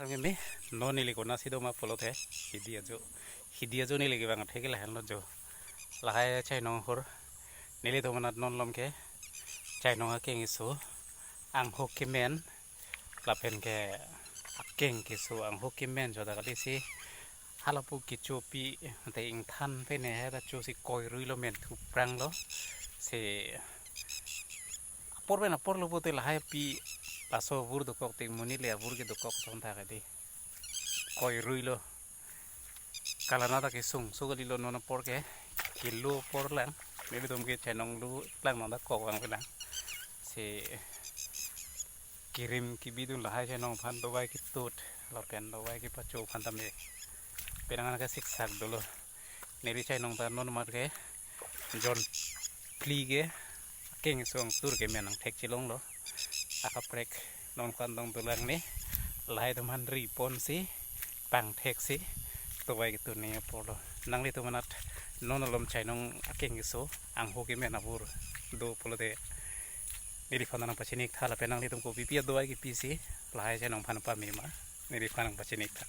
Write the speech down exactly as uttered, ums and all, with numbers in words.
Kami non neli konatsi doma pulote, hidi ajo, hidi ajo neli kevang atheke lahenlo jo. Lahai chainong ahur, nelitum anat non malom ke chainong akeng keso, angho kemen, lapen ke akeng keso angho kemen jo ta kalisi, halapu kechopi, ante ingthan pen he ta chosi koiruilo, men thupranglo. Si apor pen apor lo pulote lahai api laso avur dokok tik monit le avur kedokok ason ta kedi. Koiruilo. Kalana ta kesung so kalilo, non apor ke kilo apor lang. Nelitum ke chainong lu lang non ta kok vangve lang. Si kirim kebidun lahai chainong aphan dovai ketut lapen dovai kepacho aphan tame penang an ke siksak dolo. Neli chainong ta non mat ke jon phli ke akeng keso angtur kemen angthek chelonglo. Akaprek non ko-an tong dolang ne, lahai atum aphan ri ponsi pangtheksi dovai ketut ne apor lo. Nanglitum anat non malom chainong akeng keso angho kemen avur do pulote neliphan nangpachinik tha, lapen nanglitum kopipi adovai kepisi lahai chainong aphan pamema neliphan nangpachinik tha.